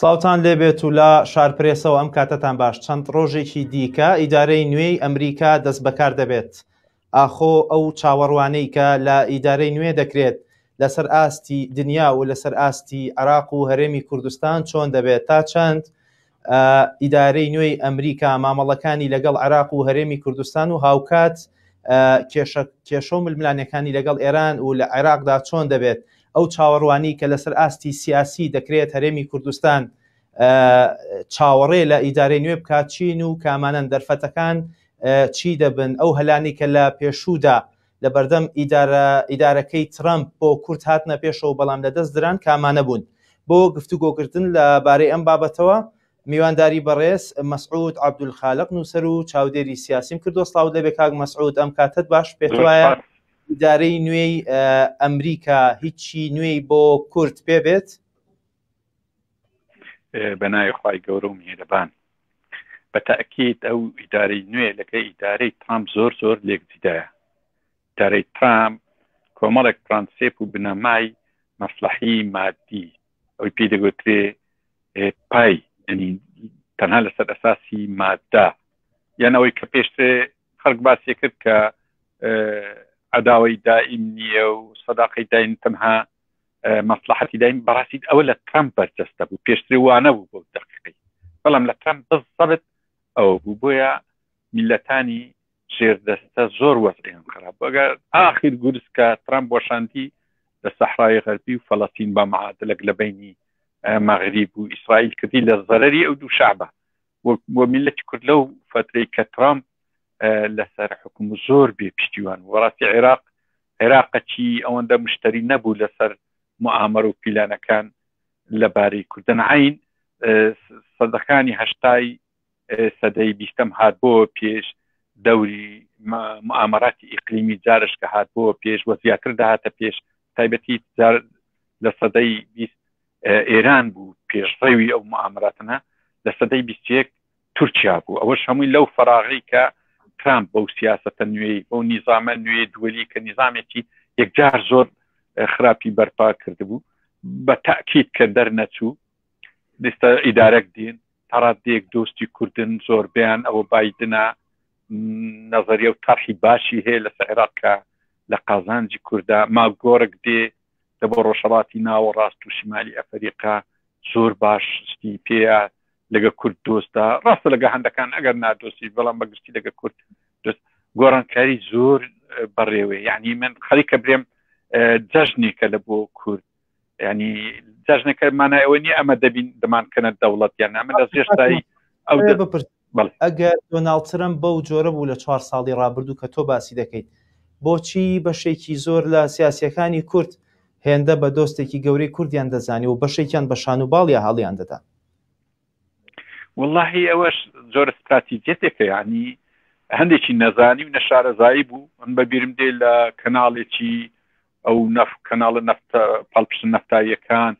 سڵاوتان لێبێت و لە شارپرێسەوە ئەم کاتەتان باش چەند ڕۆژێکی دیکە ئیدارەی نوێی ئەمریکا دەست بەکار دەبێت ئاخۆ ئەو چاوەڕوانەی کە لە ئیدارەی نوێ دەکرێت لەسەر ئاستی دنیا و لەسەر ئاستی عراق و هەرێمی کوردستان چۆن دەبێت تا چەند ئیدارەی نوێی ئەمریکا مامەڵەکانی لەگەڵ عراق و هەرێمی کوردستان و هاوکات کێشە و ململانێکانی لەگەڵ ئێران و لە عێراقدا چۆن دەبێت ئەو چاوەڕوانی کە لەسەر ئاستی سیاسی دەکرێت هەرێمی کوردستان چاوەڕێ لە ئیدارەی نوێ بکات چین و کامانەن دەرفەتەکان چی دەبن ئەو هەلانی کە لە پێشوودا لە بەردەم ئیدارە ئیدارەکەی ترەمپ بۆ کورد هاتنە پێشەوە بەڵام لە دەست دران کامانە بوون بۆ گفتوگۆکردن لە بارەی ئەم بابەتەوە میوانداری بەڕێز مەسعود عەبدولخالق نووسەر و چاودێری سیاسیم کردووە سڵاوت لێبێ کاک مەسعود ئەم کاتەت باش پێت وایە ئیدارەی نوێی ئەمریکا هیچی نوێی بۆ کورد پێ بێت؟ بە ناوی خوای گەورە و میهرەبان بە تەئکید ئەو ئیدارەی نوێ لەگە ئیدارەی ترامپ زۆر زۆر لێک جیدایە ئیدارەی ترامپ کۆمەڵێک پرانسێپ و بنەمای مەسلحی مادی ئەوی پێی دەگوترێ پای ینی تەنها لەسەر ئەساسی مادە یان ئەوەی کە پێشترێ خەڵک باسی کرد کە عداوەی دائیم نییە و سەداقی دایم تەنها مەسلحەتی دایم بەڕاستی ئەوە لە ترامپ بەرجەستە بوو پێشتری وانە بوو بۆ دقیقی بەڵام لە ترامپ بزەبت ئەوە بوو بۆیە میلەتانی ژێردەستە زۆر وەزعیان خراپ بوو ئەگەر ئاخیر گورز کە ترامپ وەشاندی لە سەحرای غەربی و فەلەستین بە معادلەک لە بینی مەغریب و ئیسرائیل کردی لە زەرەری ئەو دوو شعبە و میلەتی کورد لەو فترەی کە ترامپ لەسەر حکوم زۆر بێ پشتیوان وەڕاستی عێراق عێراقەچی ئەوەندە مشتری نەبوو لەسەر معامەر و پیلانەکان لەبارەی کوردن عین سەدەکانی هەشتای سەدەی بیستەم هات بۆ پێش دەوری معامەراتی ئیقلیمی جارش کە هات بۆ پێش وە زیاتر دەهاتە پێش تایبەتی جار لە سەدەی 20 ئێران بوو پێشڕەوی ئەو معامراتنە لە سەدەی 21 تورکیا بوو ئەوەش هەمووی لەو فراغی کە ترامپ بەو سیاستە نوێی بەو نیزامە نوێ دووەلی کە نیزامێکی یەکجار زۆر خراپی بەرپا کردبوو بە تاکیت کە دەرنەچوو ئێستا ئیدارەک دێن تاڕادەیەک دۆستی کوردن زۆربیان ئەوە بایدنە نەزەریە و تەرحی باشی هەیە لەسەر عێراق کە لە قازانجی کووردا ماگۆرک دێ لە بۆ ڕۆژهڵاتی ناوەڕاست و شمالی ئەفریقا زۆر باش شتی پێیە لەگە کورد دۆستە ڕاستە لەگە هەندەکان ئەگەر نادۆستی بەڵام بەگشتی لەگە کورد دۆست گۆڕانکاری زۆر بەڕێوێ یعنی من خەریکە برێم جەژنێکە لە بۆ کورد ینی جەژنەکە مانای ئەوە نییە ئەمە دەبین دەمانکەنە دەوڵەت یان ئەمە لە زێشتایی ئەو بپرس ئەگەر دۆناڵد ترەمپ بەو جۆرە بوو لە چوار ساڵی ڕابردوو کە تۆ باسی دەکەیت بۆچی بەشێکی زۆر لە سیاسیەکانی کورد هێندە بە دۆستێکی گەورەی کوردیان دەزانی و بەشێکیان بە شان و باڵیا هەڵیان دەدا واللهی ئەوەش زۆر استراتیجیەتێکە یعنی هەندێکی نەزانی و نەشارەزایی بوو من بە بیرم دێ لە کەناڵێکی ئەو نەف کەناڵە نەفتە پاڵپشتە نەفتاییەکان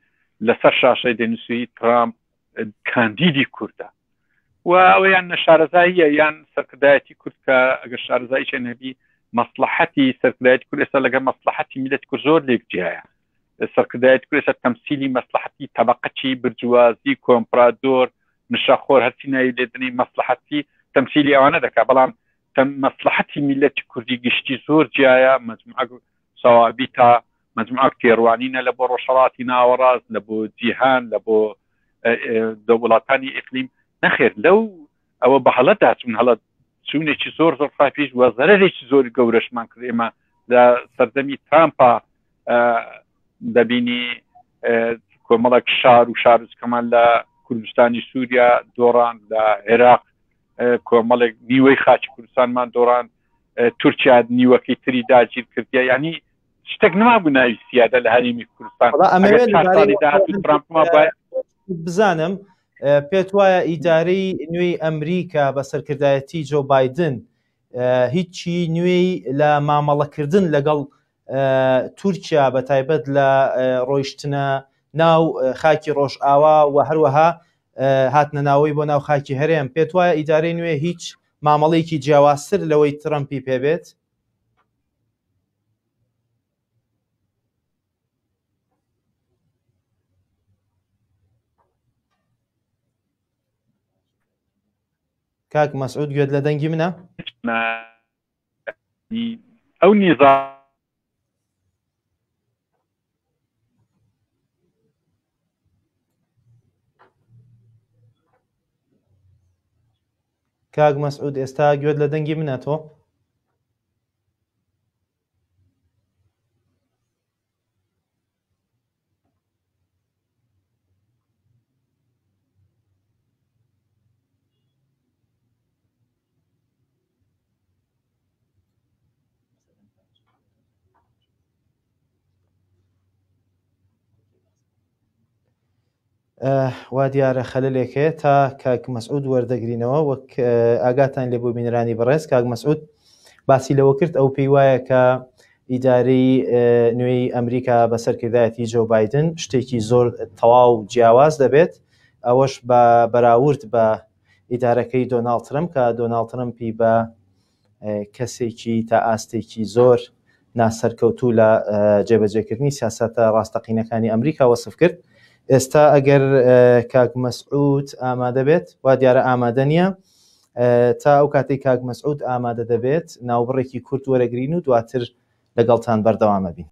لەسەر شاشەی دەنووسی ترامپ کاندیدی کوردە و ئەوە یان نەشارەزاییە یان سەرکردایەتی کورد کە ئەگەر شارەزاییشیان هەبی مەسلحەتی سەرکردایەتی کورد ئێستا لەگەڵ مەسلحەتی میلەتی کورد زۆر لێک جیایە سەرکردایەتی کورد ئێستا تەمسیلی مەسلحەتی تەبەقەچی برجوازی کۆمپرادۆر مشەخۆر هەرچی ناوی لێدنی مەسلحەتی تەمسیلی ئەوانە دەکا بەڵام مەسلحەتی میلەتی کوردی گشتی زۆر جیایە مەجموعە سەوابیتە مەجموعە تێڕوانینە لە بۆ ڕۆژهەڵاتی ناوەڕاست لە بۆ جیهان لە بۆ وڵاتانی ئیقلیم نەخێر لەو ئەوە بە هەڵە داچون هەڵە چوونێکی زۆر زۆر خراپیش وە زەرەرێکی زۆر گەورەشمان کرد ئێمە لە سەردەمی ترامپا دەبینی کۆمەڵک شار و شارۆچکەمان لە کوردستانی سووریا دۆڕان لە عێراق کۆمەڵێک نیوەی خاکی کوردستانمان دۆڕان تورکیا نیوەکەی تری داگیر کردیە یعنی شتێک نمابوو ناوی سیادە لە هەرێمی کوردستان بزانم پێت وایە ئیدارەی نوێی ئەمریکا بە سەرکردایەتی جۆ بایدن هیچی نوێی لە مامەڵەکردن لەگەڵ تورکیا بە تایبەت لە ڕۆیشتنە ناو خاکی ڕۆژئاوا و هەروەها هاتنە ناوەی بۆ ناو خاکی هەرێم پێت وایە ئیدارەی نوێ هیچ مامەڵەیەکی جیاوازتر لەوەی ترەمپی پێبێت؟ کاک مەسعود گوێت لە دەنگی منە؟ ئەو نیزا کاک مەسعود ئێستا گوێت لە دەنگی منە تۆ؟ وا دیارە خەلەلێک هەیە تا کاک مەسعود وەردەگرینەوە وەک ئاگاتان لێ بۆ بینرانی بەڕێز کاک مەسعود باسی لەوە کرد ئەو پێی وایە کە ئیدارەی نوێی ئەمریکا بە سەرکردایەتی جۆ بایدن شتێکی زۆر تەواو جیاواز دەبێت ئەوەش بە بەراورد بە ئیدارەکەی دۆناڵد ترەمپ کە دۆناڵد ترەمپی بە کەسێکی تا ئاستێکی زۆر ناسەرکەوتوو لە جێبەجێکردنی سیاسەتە ڕاستەقینەکانی ئەمریکا وەسف کرد ئێستا ئەگەر کاک مەسعود ئامادە بێت وا دیارە ئامادە نییە تا ئەو کاتێک کاک مەسعود ئامادە دەبێت ناوبڕێکی کورت وەرەگرین و دواتر لەگەڵتان بەردەوامە بین.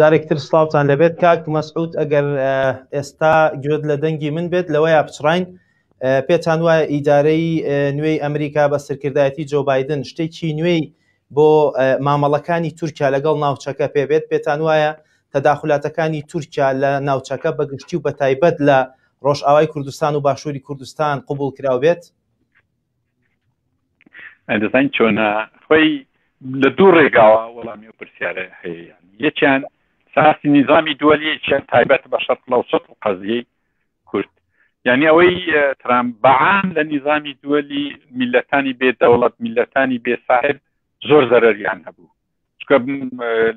جارێکتر سلااوان لەبێت کاک مەسعود ئەگەر ئێستا گوێت لە دەنگی من بێت لەوەیە پچڕین پێتان وایە ئیدارەی نوێی ئەمریکا بە سەرکردایەتی جۆ بایدن شتێکی نوێی بۆ مامەڵەکانی تورکیا لەگەڵ ناوچەکە پێ بێت؟ پێتان وایە تەداخولاتەکانی تورکیا لە ناوچەکە بە گشتی و بە تایبەت لە ڕۆژئاوای کوردستان و باشووری کوردستان قبوڵ کراو بێت؟ دەزانین چۆنە خۆی لە دوو ڕێگاوە وەڵامی ئەو پرسیارە هەیە یەکیان ساسی نیزامی دووەلی یەکیان تایبەت بە شەرق لەوسەت و قەزیەی کورد یعنی ئەوەی ترامپ بەعام لە نیزامی دووەلی میلەتانی بێ دەوڵەت میلەتانی بێ ساحب زۆر زەرەریان هەبوو چکە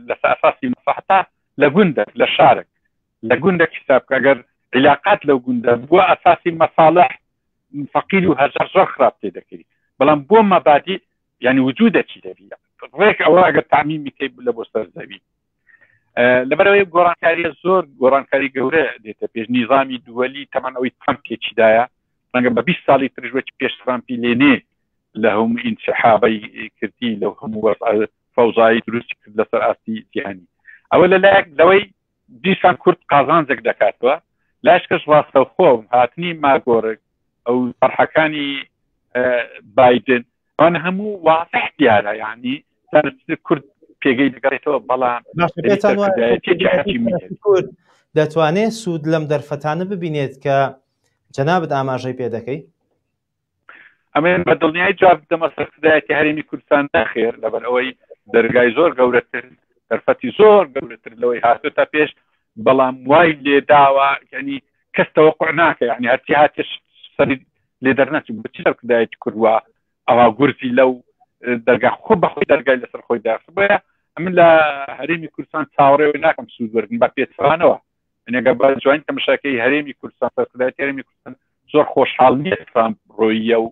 لە ئەساسی مەسڵەحەتا لە گوندێک لە شارێک لە گوندێک حساب کە ئەگەر علاقات لەو گوندە بووە ئەساسی مەساڵح فەقیر و هەژار زۆر خراپ تێ دەکەی بەڵام بۆ مەبادی یعنی وجودێکی دەبی ڕێک ئەوە ئەگەر تعمیمی کەی لە بۆ سەر زەوی لەبەرەوەی گۆڕانکاریە زۆر گۆڕانکاری گەورە دێتە پێش نیزامی دووەلی تەمان ئەوەی ترامپ پێچیدایە ڕەنگە بە 20 ساڵی ترش وەکی پێش ترامپی لێنێ لە هەموو ئینسحابەی کردی لەو هەموو فەوزایی دروستی کرد لەسەر ئاستی جیهانی ئەوە لەلایەک لەوەی دیسان کورد قازانجێک دەکاتەوە لاشکەش ڕاستەوخۆ هاتنی ماگۆرک ئەو فەرحەکانی بایدن ئەوان هەموو واضح دیارە یعنی کورد پێگەی دەگەڕێتەوە بەڵام کورد دەتوانێت سوود لەم دەرفەتانە ببینێت کە جەنابت ئاماژەی پێ دەکەی ئەمێن بە دڵنیای جواب بدەمە سەرکردایەتی هەرێمی کوردستان نەخێر لەبەر ئەوەی دەرگای زۆر گەورەتر دەرفەتی زۆر گەورەتر لەوەی هاتۆتە پێش بەڵام وای لێداوە یعنی کەس تەوەقع ناکە یعنی هەرچی هاتش سەری لێ دەرنەچوو بچی سەرکردایەتی کوردوە ئەوە گورزی لەو دەرگا خۆ بەخۆی دەرگای لەسەر خۆی داخست بۆیە ئەمن لە هەرێمی کوردستان چاوەڕێ ناکەم سوود وەرگرن بە پێچەوانەوە ئەگەر بە جوانی تەمەشاکەی هەرێمی کوردستان سەرکردایەتی هەرێمی کوردستان زۆر خۆشحاڵ نییە ترامپ ڕۆییە و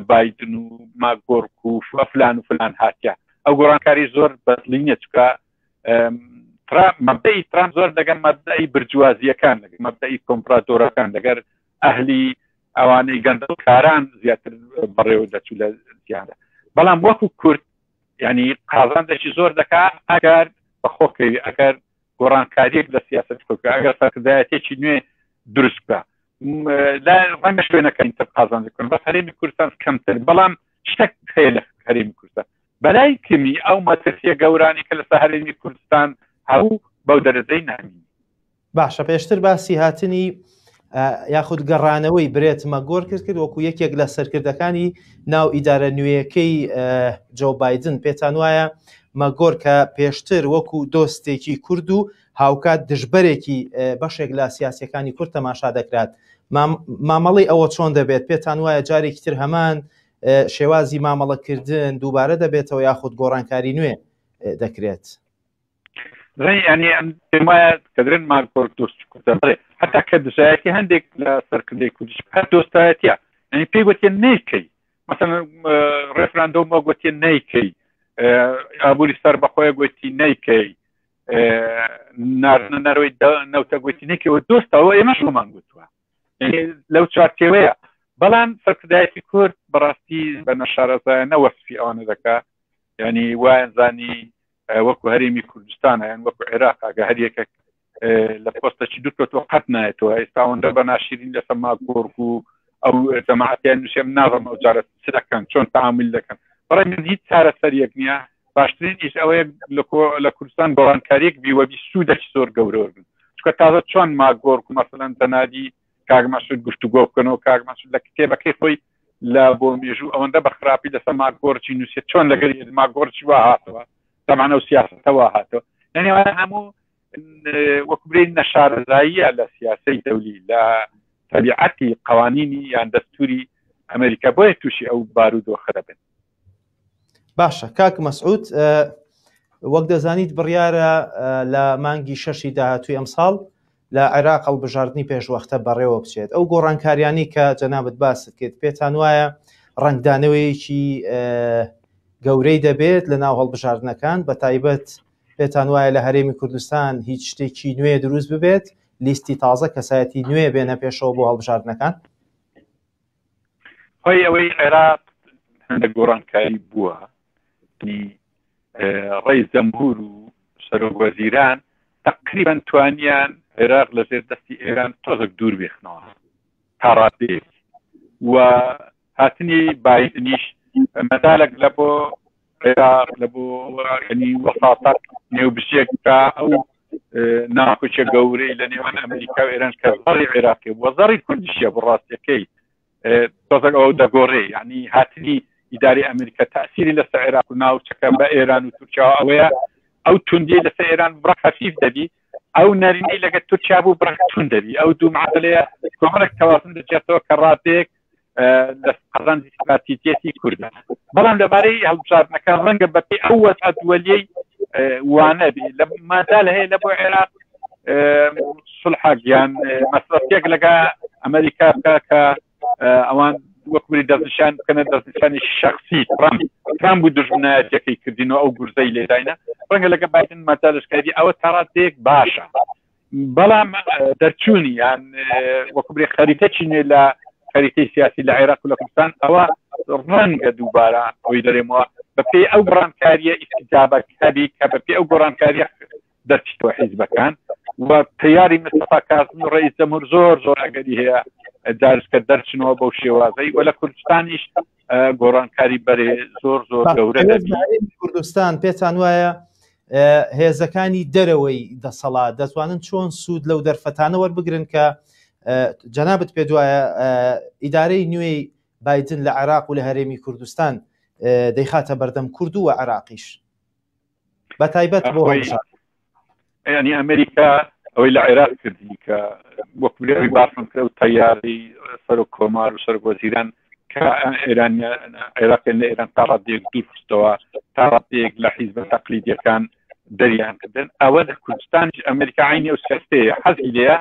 بایدن و ماگۆرک و فلان و فلان هاتیە ئەو گۆڕانکاری زۆر بەدڵی نییە چکە مەبدەئی ترامپ زۆر لەگەر مەبدەئی برجوازیەکان لەگەر مەبدەئی کۆمپراتۆرەکان لەگەر ئەهلی ئەوانەی گەندەڵکاران زیاتر بەڕێوە دەچوو لە جیهاندا بەڵام وەکو کورد ینی قازانجێکی زۆر دەکا ئەگەر بەخۆکەوی ئەگەر گۆڕانکاریەک لە سیاست بکە ئەگەر سەرکردایەتێکی نوێ دروست بکە. لە ڕەنگە شوێنەکانی تر قازانج بکەن بەس هەرێمی کوردستان کەمتر، بەڵام شتێک هەیە لە هەرێمی کوردستان بەلای کەمی ئەو مەترسیە گەورانی کە لەسەر هەرێمی کوردستان هەبوو بەو دەرەجەی نامینی. باشە پێشتر باسی هاتنی یاخود گەڕانەوەی برێت مەگۆر کرد کرد وەکو یەکێک لە سەرکردەکانی ناو ئیدارە نوێیەکەی جۆ بایدن، پێتان وایە مەگۆر کە پێشتر وەکو دۆستێکی کورد و هاوکات دژبەرێکی بەشێک لە سیاسیەکانی کورد تەماشا دەکرات مامەڵەی ئەوە چۆن دەبێت؟ پێتان وایە جارێکی تر هەمان شێوازی مامەڵەکردن دووبارە دەبێتەوە یاخود گۆڕانکاری نوێ دەکرێت؟ ینی ئەم پێم وایە کە درێن مارکۆرک دۆستی کوردە، بەڵێ هەتا کە دژایەتی هەندێک لە سەرکردەی کوردیش هەر دۆستایەتیە، یعنی پێی گوتیە نەیکەی، مثلا ڕێفراندۆم وە گوتیە نەیکەی، ئابووری سەر بەخۆیە گوتی نەیکەی، ناردنە نەرەوەی نەوتە گوتی نەیکەوە دۆستەوە ئێمە شۆمان گوتووە لەو چوارچێوەیە. بەڵام سەرکردایەتی کورد بەڕاستی بە نەشارەزایانە وەسفی ئەوانە دەکا، ینی وایان زانی وەکو هەرێمی کوردستان یان وەکو عێراق ئەگە هەر یەکێک لە پۆستەکی دوور کەوتووە قەت نایەتەوە. ئێستا ئەوەندە بە ناشرین لەسەر ماکۆرک و ئەو جەماعەتیان نووسێم، نازانم ئەو جارە چ دەکەن، چۆن تەعامول دەکەن. بەڕای من هیچ چارەسەریەک نییە. باشترین ئیش ئەوەیە لە کوردستان گۆڕانکاریەک بی وەبی سوودێکی زۆر گەورە وەرگرن، چونکە تازە چۆن ماگۆرک و مەسەلەن جەنابی کاک مەسعود گفتوگۆ بکەنەوە. کاک مەسعود لە کتێبەکەی خۆی لە بۆ مێژوو ئەوەندە بە خراپی لەسەر ماگۆرچی نووسێت، چۆن لەگەر ماگۆرچی وا هاتەوە، تەبعەن ئەو سیاسەتە وا هاتەوە. یعنی ئەوانە هەموو وەکو برێن نەشارەزاییە لە سیاسەی دەولی، لە تەبیعەتی قوانینی یان دەستوری ئەمریکا، بۆیە تووشی ئەو بارودۆخە دەبن. باشە کاک مەسعود، وەک دەزانیت بڕیارە لە مانگی شەشی داهاتووی ئەمساڵ لە عێراق هەڵبژاردنی پێشوەختە بەڕێوە بچێت. ئەو گۆڕانکاریانی کە جەنابت باست کرد پێتان وایە ڕەنگدانەوەیەکی گەورەی دەبێت لە ناو هەڵبژاردنەکان؟ بە تایبەت پێتان وایە لە هەرێمی کوردستان هیچ شتێکی نوێ دروست ببێت، لیستی تازە، کەسایەتی نوێ بێنە پێشەوە بۆ هەڵبژاردنەکان؟ خۆی ئەوەی عێراق هەندێک گۆڕانکاری بووە، ڕێی جەمهور و سەرۆک وەزیران تقریبا توانیان عێراق لە ژێر دەستی ئێران تۆزێک دوور بێخنەوە تا ڕادەیەک، و هاتنی بایدنیش مەدالێک لە بۆ عێراق لە بۆ ینی وەساتات نێوبژێک کە ئەو ناکۆکیە گەورەی لە نێوان ئەمریکا و ئێران کە زەڕی عێراقی و زەڕی کوردیشە بۆ ڕاستیەکەی تۆزێک ئەو دەگۆڕێ. یعنی هاتنی ئیداری ئەمریکا تاسیری لەسەر عێراق و ناوچەکە بە ئێران و تورکیا ئەوەیە ئەو توندی لەسەر ئێران بڕە خەفیف دەبی، ئەو نەرمی لەگە تورکیا بوو بڕە توند دەبی. ئەو دوو معادلەیە کۆمەڵێک تەوازن دەچێتەوە کە ڕادەیەک لە قازانجی ستراتیجیەتی کوردە. بەڵام لەبارەی هەڵبژاردنەکان ڕەنگە بەپێی ئەو وەزعە دووەلیەی وانە بی لە مادال هەیە لە بۆ عێراق سڵحاک یان مەسرەفێک لەگە ئەمریکا بکە کە ئەوان وەکوری دەستنیشان بکەنە دەستنیشانی شخصی ترامپ. ترامپ بوو دژمنایەتەکەی کردین و ئەو گورزەی لێداینە، ڕەنگە لەگە بایدن مەجالشکاری ئەوە تاڕادەیەک باشە. بەڵام دەرچوونی یان وەکو برێ خەریتەکی نوێ لە خەریتەی سیاسی لە عێراق و لە کوردستان ئەوە ڕەنگە دووبارە ئەوی دەرێمەوە بەپێی ئەو گۆڕانکاریە ئیستیجابە هەبی کە بەپێی ئەو گۆڕانکاریە دەرچیتەوە حیزبەکان و تەیاری مستەفا کازمی و ڕئیس جەمهور زۆر زۆر ئەگەری هەیە جارشکە دەرچنەوە بەو شێوازەی و لە کوردستانیش گۆڕانکاری بەرێ زۆر زۆر گەورە دەبی. کوردستان پێتان وایە هێزەکانی دەرەوەی دەسەڵات دەتوانن چۆن سوود لەو دەرفەتانە وەربگرن کە جەنابت پێ دوایە ئیدارەی نوێی بایدن لە عێراق و لە هەرێمی کوردستان دەیخاتە بەردەم کورد و عێراقیش بە تایبەت بۆ ینی ئەمریکا ئەوەی لە عێراق کردی کە وەک لێوی باسم کرد و تەیاری سەرۆک کۆمار و سەرۆک وەزیران کە ئێران عێراقیان لە ئێران تا ڕادەیەک دوور خستەوە، تا ڕادەیەک لە حیزبە تەقلیدیەکان دەریان کردن. ئەوە لە کوردستانیش ئەمریکا عینی ئەو سیاسەیە حەزی لێیە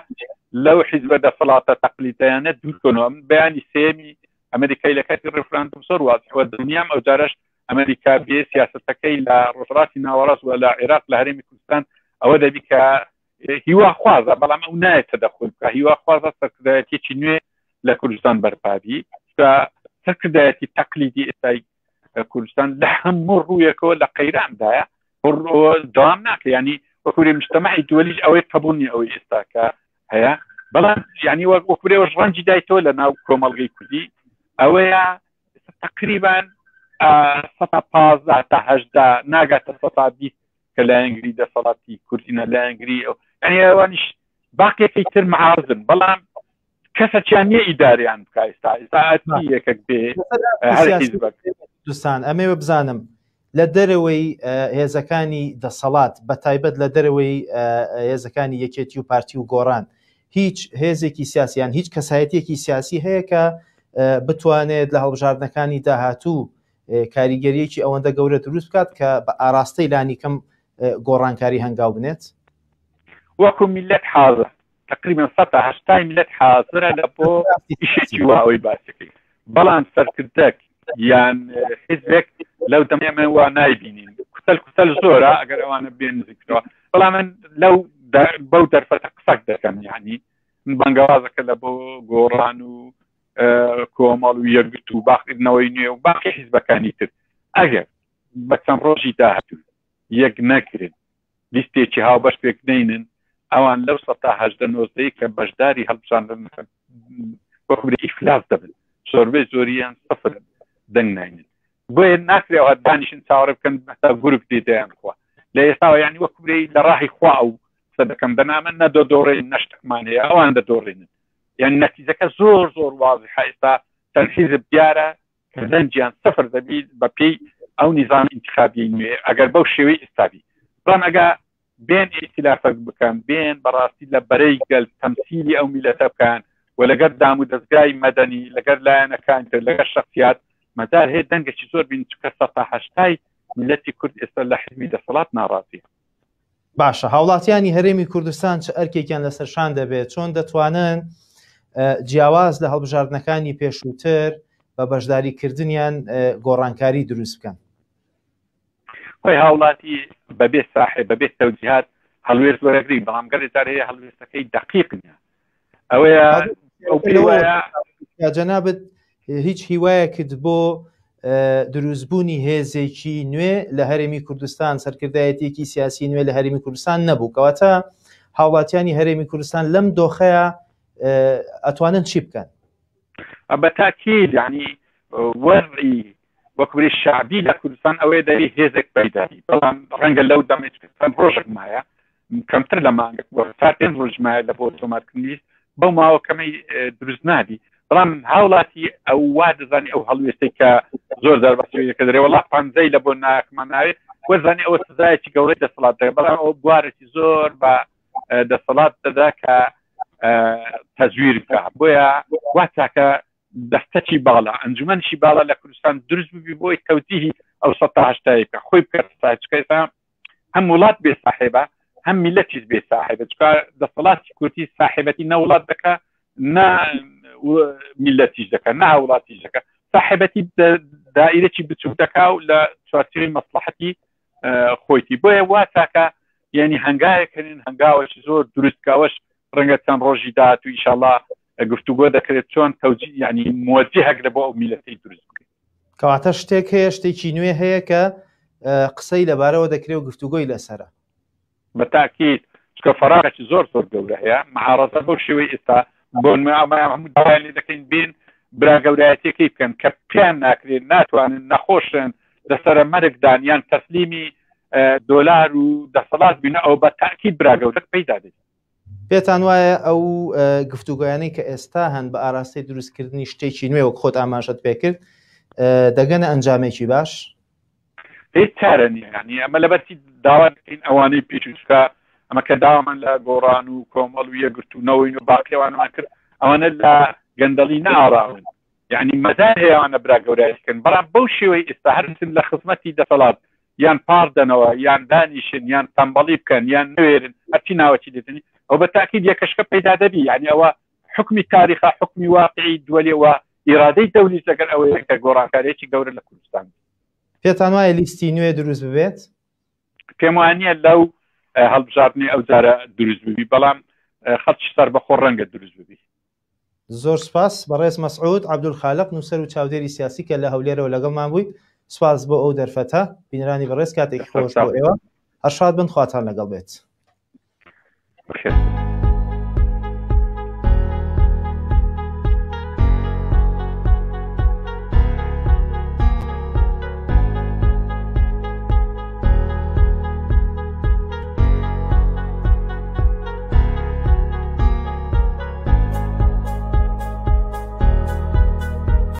لەو حیزبە دەسەڵاتە تەقلیدیانە دوور کەنەوە. من بەیانی سێیەمی ئەمریکای لە کاتی ڕیفراندوم زۆر وازحە، دڵنیام ئەو جارەش ئەمریکا بێ سیاسەتەکەی لە ڕۆژهەڵاتی ناوەڕاست و لە عێراق لە هەرێمی کوردستان ئەوە دەبی کە هیواخوازە، بەڵام ئەو نایەت تەدەخول بکە، هیواخوازە سەرکردایەتیەکی نوێ لە کوردستان بەرپابی. سەرکردایەتی تەقلیدی ئێستای کوردستان لە هەموو ڕوویەکەوە لە قەیراندایە، دەوام ناکە. ینی وەکوری مجتەمەعی دووەلیش ئەوەی قبول نیە ئەوەی ئێستاکە هەیە. بەڵام یعنی وەک وەک برێوەش ڕەنجی دایتەوە لە ناو کۆمەڵگەی کوردی ئەوەیە تقریبان سەتا 15 تا هەشدا ناگاتە سەتا 20 کە لایەنگری دەسەڵاتی کوردینە لایەنگری ئەو یعنی ئەوانیش باقیەکەی تر معارزن بەڵام کەسەکیان نییە ئیداریان بکە ئێستا ئێستا یەکێک بێ هەر حیزبەک کوردستان ئەمەوێ بزانم لە دەرەوەی هێزەکانی دەسەڵات بە تایبەت لە دەرەوەی هێزەکانی یەکێتی و پارتی و گۆڕان هیچ هێزێکی سیاسیان هیچ کەسایەتێکی سیاسی هەیە کە بتوانێت لە هەڵبژاردنەکانی داهاتوو کاریگەریەکی ئەوەندە گەورە دروست بکات کە بە ئاراستەی لانیکەم گۆڕانکاری هەنگاو بنێت؟ وەکو میلەت حاضر تقریبا سەتا هەشتای میلەت حاضرە لە بۆ ئیشێکی وا ئەوەی باسەکەی بەڵام سەرکردەک یان حیزبێک لەو دەمێ من وا نایبینین کوتەل کوتەل زۆرە ئەگەر ئەوانە بێن نزیکەوە بەڵام من لەو بەو دەرفەتە قسەک دەکەم یعنی من بانگەوازەکە لە بۆ گۆڕان و کۆمەڵ و یەکگرت و باقیردنەوەی نوێ و باقی حیزبەکانی تر ئەگەر بە چەند ڕۆژی داهاتوو یەک نەگرن لیستێکی هاوبەش پێک نەینن ئەوان لەو سەتا هەژدە نۆزدەی کە بەشداری هەڵبژاردن وەکو ئیفلاس دەبن زۆربەی زۆریان سفر دەنگ ناینن بۆیە ناکرێ ئەوها دانیشن چاوەڕێ بکەن هەتا گورگ دێ دەیان خوا لە ئێستاوە یعنی وەکو برێی لە ڕاهی خوا ئەو قسە دەکەم دەنا من نە دەدۆڕێن نە شتێکمان هەیە ئەوان دەدۆڕێنن یعنی نەتیجەکە زۆر زۆر وازحە ئێستا چەند حیزب دیارە کە دەنگیان سفر دەبی بە پێی ئەو نیزام ئینتخابی نوێ ئەگەر بەو شێوەی ئێستابی بەڵام ئەگە بێن ئیتلافەک بکەن بێن بەڕاستی لە بەرەی گەل تەمسیلی ئەو میلەتە بکەن و لەگەر دام و دەستگای مەدەنی لەگەر لایەنەکان تر لەگەر شخصیات مەجال هەیە دەنگێکی زۆر بین چکە سەتا هەشتای میلەتی کورد ئێستا لە حزبی دەسەڵات ناڕازیە. باشە هاوڵاتیانی هەرێمی کوردستان چ ئەرکێکیان لەسەر شان دەبێت چۆن دەتوانن جیاواز لە هەڵبژاردنەکانی پێشووتر بە بەشداریکردنیان گۆڕانکاری دروست بکەن؟ خۆی هاوڵاتی بەبێ ساحێ بەبێ تەوجیهات هەڵوێست وەرەگری بەڵام گەلێ جار هەیە هەڵوێستەکەی دەقیق نییە ئەوەیە ئەو پێی وایە جەنابت هیچ هیوایەکت بۆ دروستبوونی هێزێکی نوێ لە هەرێمی کوردستان سەرکردایەتێکی سیاسی نوێ لە هەرێمی کوردستان نەبوو کەواتە هاوڵاتیانی هەرێمی کوردستان لەم دۆخەیە ئەتوانن چی بکەن؟ بە تاکید یعنی وەزعی وەکوری شعبی لە کوردستان ئەوەیە دەبی هێزێک پەیدابی بەڵام ڕەنگە لەو دەمێک چەند ڕۆژێک مایە کەمتر لە مانگێک بۆ چار پێنج ڕۆژ مایە لە بۆ تۆمارکردنی لیست بەو ماوە کەمەی دروست نابی بەڵام هاوڵاتی ئەو وا دەزانی ئەو هەڵوێستەی کە زۆر جار بەسەکە دەرێ وڵا پەنجەی لە بۆ ناکمان ناوێت وەزانی ئەوە سزایەکی گەورەی دەسەڵات دەکات بەڵام ئەو بوارێکی زۆر بە دەسەڵات دەدا کە تەزویر بکە بۆیە وا چاکە دەستەکی باڵا ئەنجومەنشی باڵا لە کوردستان دروست ببی بۆی تەوجیهی ئەو 180 بکە خۆی بکە چکە ئێستا هەم وڵات بێ ساحێبە هەم میلەتیش بێ ساحێبە چکە دەسەڵاتی کوردی ساحێبەتی نە وڵات دەکە نە میلەتیش دەکە نە هاوڵاتیش دەکە ساحێبەتی دائیرەی بچوک دەکا و لە چوارچێوەی مەسلحەتی خۆیتی بۆیە وا تاکە یعنی هەنگاوێکەنین هەنگاوەکی زۆر دروست کەوەش ڕەنگە چەند ڕۆژی داهاتوو ئیشەڵا گفتوگۆ دەکرێت چۆن تەوجی یعنی موجهەک لە بۆ ئەو میلەتەی دروست بکرێت. کەواتە شتێک هەیە شتێکی نوێ هەیە کە قسەی لەبارەوە دەکرێ و گفتوگۆی لەسرە. بە تاکید چونکە فەراغێکی زۆر زۆر گەورە هەیە معارەزە بەو شێوەی ئێستا بۆ هەموو داوایان لێ دەکەین بێن برا گەورایەتیەکەی بکەن کە پێیان ناکرێت ناتوانن نەخۆشن لەسەرە مەرگدان یان تەسلیمی دۆلار و دەسەڵات بینە ئەو بە تاکید برا گەورەک پەیدا دەبێت. پێتان وایە ئەو گفتوگۆیانەی کە ئێستا هەن بە ئاراستەی دروستکردنی شتێکی نوێ وەک خۆت ئاماژەت پێکرد دەگەنە ئەنجامێکی باش؟ هیچ چارە نییە یعنی ئەمە لەبەرچی داوا دەکەین ئەوانەی پێشوچکە ئەمە کە داوامان لە گۆڕان و کۆمەڵ و یەکگرتوونەوەین و باقی ئەوانەمان کرد ئەوانە لە گەندەڵی ناڕاون یعنی مەزار هەیە ئەوانە برا گەورایش بکەن بەڵام بەو شێوەی ئێستا هەر بچن لە خزمەتی دەسەڵات یان پاڕ دەنەوە یان دانیشن یان تەمبەڵی بکەن یان نوێرن هەرچی ناوەکی دێتنی ئەو بە تاکید یەکەشکە پەیدا دەبی یعنی ئەوە حکمی تاریخە حکمی واقعی دووەلێ و ئیرادەی دەولیش لەگەر ئەوەیە کە گۆڕانکاریەکی گەورە لە کوردستان پێتان وایە لیستی نوێ دروست ببێت؟ پێم وانە لەو هەڵبژاردنی ئەو جارە دروست ببی بەڵام خەڵکی سەربەخۆ ڕەنگە دروست ببی. زۆر سپاس بەڕێز مەسعود عەبدولخالق نووسەر و چاودێری سیاسی کە لە هەولێرەوە لەگەڵمان بوویت سپاس بۆ ئەو دەرفەتە بینەرانی بەڕێز کاتێکی خۆش بۆ ئێوە هەر شاد بن خواتان لەگەڵ بێت. بەخێر.